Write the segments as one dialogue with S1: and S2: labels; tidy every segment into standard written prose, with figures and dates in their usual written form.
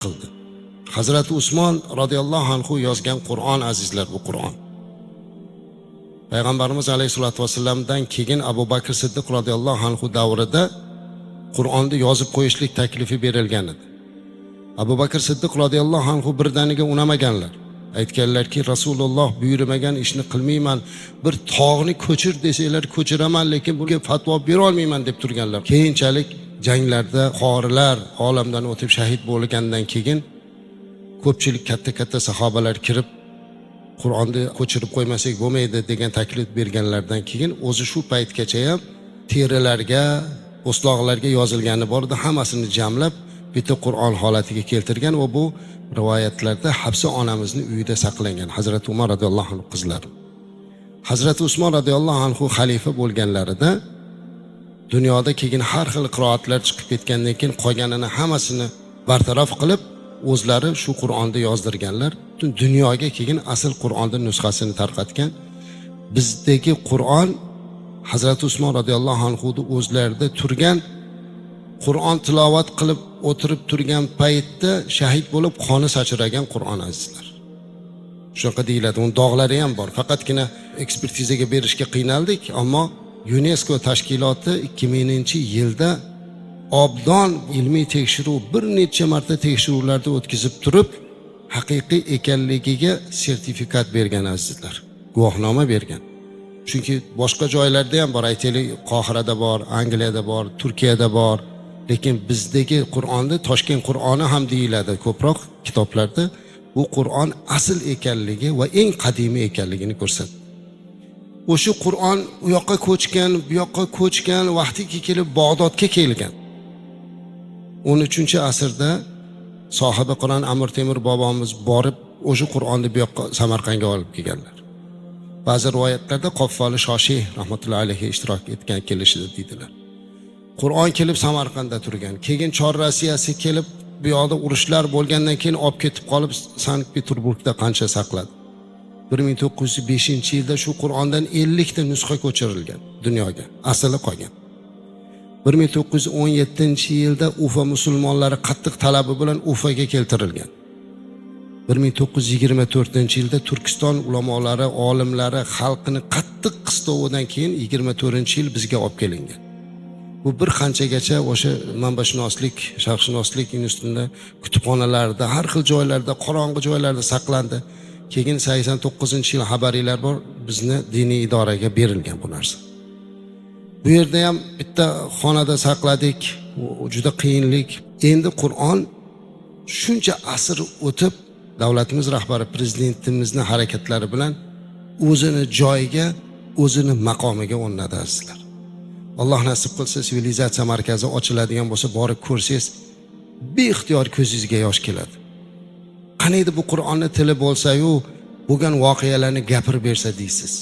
S1: Qildi. Hazrati Usmon radhiyallohu anhu yozgan Qur'on, azizlar, bu Qur'on. Payg'ambarimiz alayhisolatu vasallamdan keyin Abu Bakr Siddiq radhiyallohu anhu davrida Qur'onni yozib qo'yishlik taklifi berilgan edi. Abu Bakr Siddiq radhiyallohu anhu birdaniga unamaganlar. Aytganlarki, Rasululloh buyurmagan ishni qilmayman, bir tog'ni ko'chir desanglar ko'chiraman, lekin bunga fatvo bera olmayman deb turganlar. Keyinchalik janglarda qorilar olamdan o'tib shahid bo'lgandan keyin ko'pchilik katta-katta sahobalar kirib Qur'onni ko'chirib qo'ymasak bo'lmaydi degan taklif berganlardan keyin o'zi shu paytgacha ham terilarga, po'stloqlarga yozilgani bor edi, hammasini jamlab bitta Qur'on holatiga keltirgan va bu rivoyatlarda Hafsa onamizni uyida saqlangan Hazrati Umar radhiyallohu anhu qizlari. Hazrati Usmon radhiyallohu anhu xalifa bo'lganlarida dunyoda keyin har xil qiroatlar chiqib ketgandan keyin qolganini hammasini bartaraf qilib o'zlari shu Qur'onni yozdirganlar. Butun dunyoga keyin asl Qur'onning nusxasini tarqatgan. Bizdagi Qur'on Hazrati Usmon radhiyallohu anhu o'zlarida turgan Qur'on tilovat qilib o'tirib turgan paytda shahid bo'lib qoni sachragan Qur'on, azizlar. Shunaqa deyiladi, uning dog'lari ham bor. Faqatgina ekspertizaga berishga qiynaldik, ammo UNESCO tashkiloti 2000-yilda obdon ilmiy tekshiruv, bir necha marta tekshiruvlarda o'tkazib turib, haqiqiy ekanligiga sertifikat bergan, azizlar. Guvohnoma bergan. Chunki boshqa joylarda ham bor, aytaylik, Qohirada bor, Angliyada bor, Turkiyada bor. Lekin bizdagi Qur'onni Toshkent Qur'oni ham deyiladi ko'proq kitoblarda. Bu Qur'on asl ekanligi va eng qadimiy ekanligini ko'rsatdi. O'sha Qur'on u yoqqa ko'chgan, bu yoqqa ko'chgan, vaqtiki kelib Bag'dodga kelgan. 13-asrda sohibi Qur'on Amir Temur bobomiz borib o'sha Qur'onni bu yoqqa Samarqandga olib kelganlar. Ba'zi rivoyatlarda Qoffoli Shoshi rahmatullohi alayhi ishtirok etgan kelishida deydilar. Qur'on kelib Samarqandda turgan. Keyin Chor Rossiyasi kelib bu yoqda urushlar bo'lgandan keyin olib ketib qolib Sankt-Peterburgda qancha saqladi. 1905-yilda shu Qur'ondan 50 ta nusxa ko'chirilgan dunyoga, asli qolgan. 1917-yilda Ufa musulmonlari qattiq talabi bilan Ufaga keltirilgan. 1924-yilda Turkiston ulamolari, olimlari xalqini qattiq qistovidan keyin 24-yil bizga olib kelingan. Bu bir qanchagacha o'sha manbashunoslik, sharqshunoslik institutida, kutubxonalarda, har xil joylarda, qorong'i joylarda saqlandi. Keyin 89-yil xabaringlar bor, bizni diniy idoraga berilgan bu narsa. Bu yerda ham bitta xonada saqladik, juda qiyinlik. Endi Qur'on shuncha asr o'tib davlatimiz rahbari prezidentimizning harakatlari bilan o'zini joyiga, o'zini maqomiga o'rnadi, azizlar. Alloh nasib qilsa sivilizatsiya markazi ochiladigan bo'lsa, borib ko'rsangiz beixtiyor ko'zingizga yosh keladi. Qaniydi bu Qur'onni tili bo'lsa-yu, bo'lgan voqealarni gapirib bersa deysiz.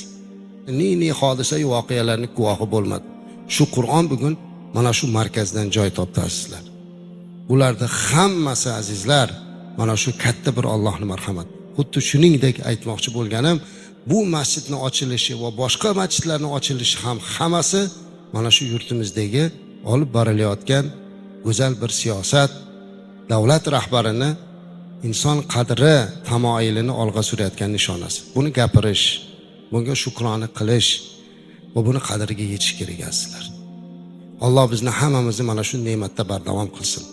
S1: Ni hodisa-yu voqealarni guvohi bo'lmadi. Shu Qur'on bugun mana shu markazdan joy topdi, azizlar. Ularda hammasi, azizlar, mana shu katta bir Allohning marhamati. Xuddi shuningdek aytmoqchi bo'lganim, bu masjidni ochilishi va boshqa masjidlarning ochilishi ham hammasi mana shu yurtimizdagi olib borilayotgan go'zal bir siyosat, davlat rahbarini inson qadri tamoyilini olg'a surayotgan nishonasi. Buni gapirish, bunga shukrona qilish va buni qadriga yetish kerak, azizlar. Alloh bizni hammamizni mana shu ne'matda bardavom qilsin.